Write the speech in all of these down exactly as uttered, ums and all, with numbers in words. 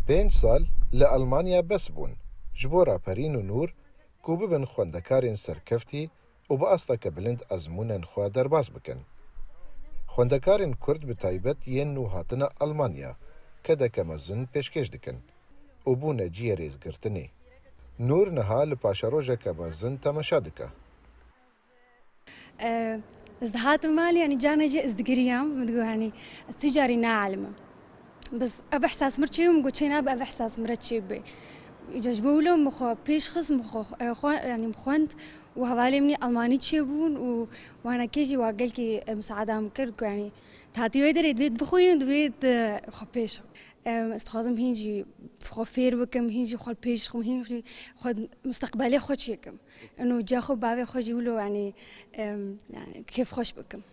Pênc sal li Almanya bes bûn ji bo Raperîn û Nûr ku bibin xwendekarên serkeftî û bi asteke bilind ezmûnên xwe derbas bikin. Xwendekarên Kurd bi taybet yên nû hatine Almanya kedeke mezin pêşkêş dikin û bûne cihê rêzgirtinê. Nûr niha li paşerojeke mezin temeşa dike. Ez dihatim malê, yanî carna jî ez digiriyam, min digot, yanî ez tu carî naelime. Bes ev ihsas mir çê bû, min got çê nabe ev ihsas mir re çê bibe. Îca ji bo wilo min xwe pêş xist, min xwe, e, xwe, yanî min xwend û hevalê min ê Almanî çêbûn û wanekê jî wa gelkî, e, musaada min kir, ku yanî tatî wê derê divê bixwînin, divê xwe pêş xwe. Em, ez dixwazim hîn jî xwe fêr bikim, hîn jî xwe li pêş xim, hîn jî xwe musteqbelê xwe çêkim. Û ciya xwe bavê xwe jî wilo, yanî, em, yanî kêfxweş bikim.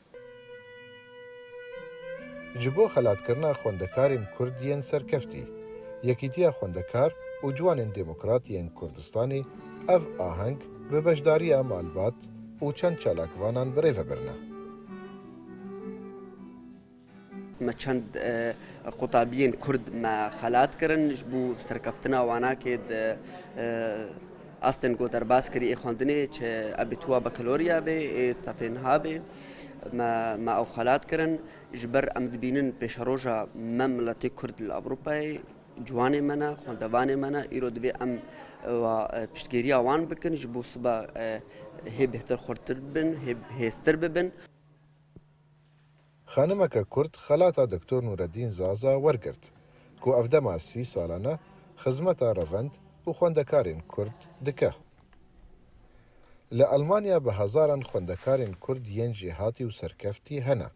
Ji bo xelatkirina xwendekarên Kurd yên serkeftî, Yekîtiya Xwendekar û Ciwanên Demokrat yên Kurdistanê ev aheng bi beşdariya malbat û çend çalakvanan bi rê ve birine. Me çend e, qutabiyên Kurd me xelat kirin ji bo serkeftina wanakê di e, astên ku derbas kirî ê xwendinê, çi ebitûa bakalorya bê, ê sefê niha bê, me, me ew xelat kirin. Ji ber em dibînin pêşeroja me miletê Kurd li Ewropayê, ciwanê me ne, xwendevanê me ne, îro divê em wa, e, piştgiriya wan bikin, ji bo siba e, hê bêhtir xurtir bibin, hê hêztir bibin. Xanimeke Kurd xelata Doktor Nûreddîn Zaza wergirt, ku ev dema sî salan e xizmeta revend û xwendekarên Kurd dike. Li Almanya bi hezaran xwendekarên Kurd yên jêhatî û serkeftî hene,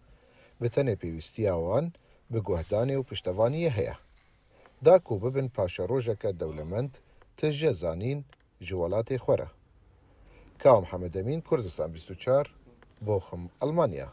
bi tenê pêwîstiya wan bi guhdanê û piştevaniyê heye. Da ku bibin paşerojeke dewlemend tije zanîn ji welatê xwe re. Ka Mihemed Emîn, Kurdistan bîst û çar, Bochum, Almanya.